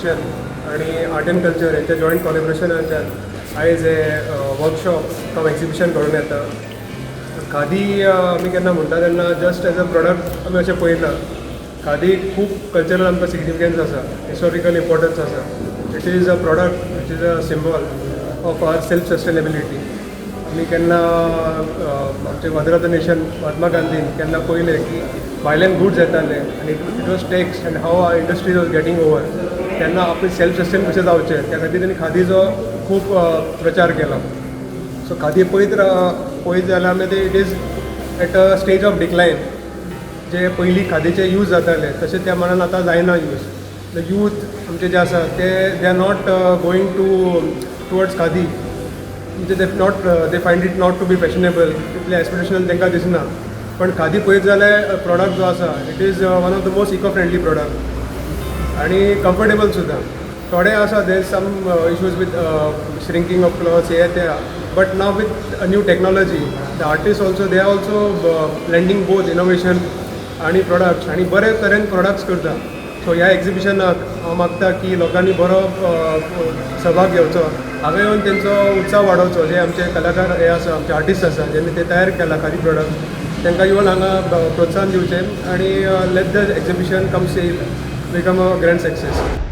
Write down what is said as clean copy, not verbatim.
Association आनी art and culture हेंच्या joint कॉलेब्रेशनाच्यान आयज हे वर्कशॉप कम एक्झिबिशन घडून येता. खादी आमी केन्ना म्हणटा तेन्ना जस्ट एज अ प्रोडक्ट आमी अशें पळयना. खादी खूब कल्चरल आमकां सिग्निफिकन्स आसा, हिस्टॉरिकल इम्पॉर्टन्स आसा. It is a product which is a symbol of our self sustainability. आमी केन्ना आमचे father of the nation Mahatma गांधीन केन्ना पळयलें की भायल्यान गुड्स येताले आनी it was taxed and how our industry was getting over, तेन्ना आपली सेल्फ सस्टेन कशें जावचें त्या खातीर तेणी खादीचो खूब प्रचार केलो. सो खादी पळयत जाल्यार आमी ते it is at a stage of decline. जे पयलीं खादीचे यूज जाताले तशें त्या मानान आतां जायना यूज. The youth आमचे जे आसा ते they are not going to towards khadi. म्हणजे they find it not to be fashionable. तितलें एस्पिरेशनल तांकां दिसना. पण खादी पळयत जाल्यार प्रोडक्ट जो आसा, it is one of the most eco friendly product आनी कम्फर्टेबल सुद्दां. थोडे आसा, there some issues with shrinking of clothes हे ते, but now with new technology, the artist also, they are also blending both innovation आनी products आनी बरे तरेन प्रोडक्ट्स करता. सो ह्या एक्झिबिशनाक हांव मागता की लोकांनी बरो सहभाग घेवचो, हांगा येवन तेंचो उत्साह वाडोवचो. जे आमचे कलाकार हे आसा, आमचे आर्टिस्ट आसा, ज्यांनी ते तयार केला खादी प्रोडक्ट, तांकां येवन हांगा प्रोत्साहन दिवचें आनी let the exhibition cum sale become a grand success.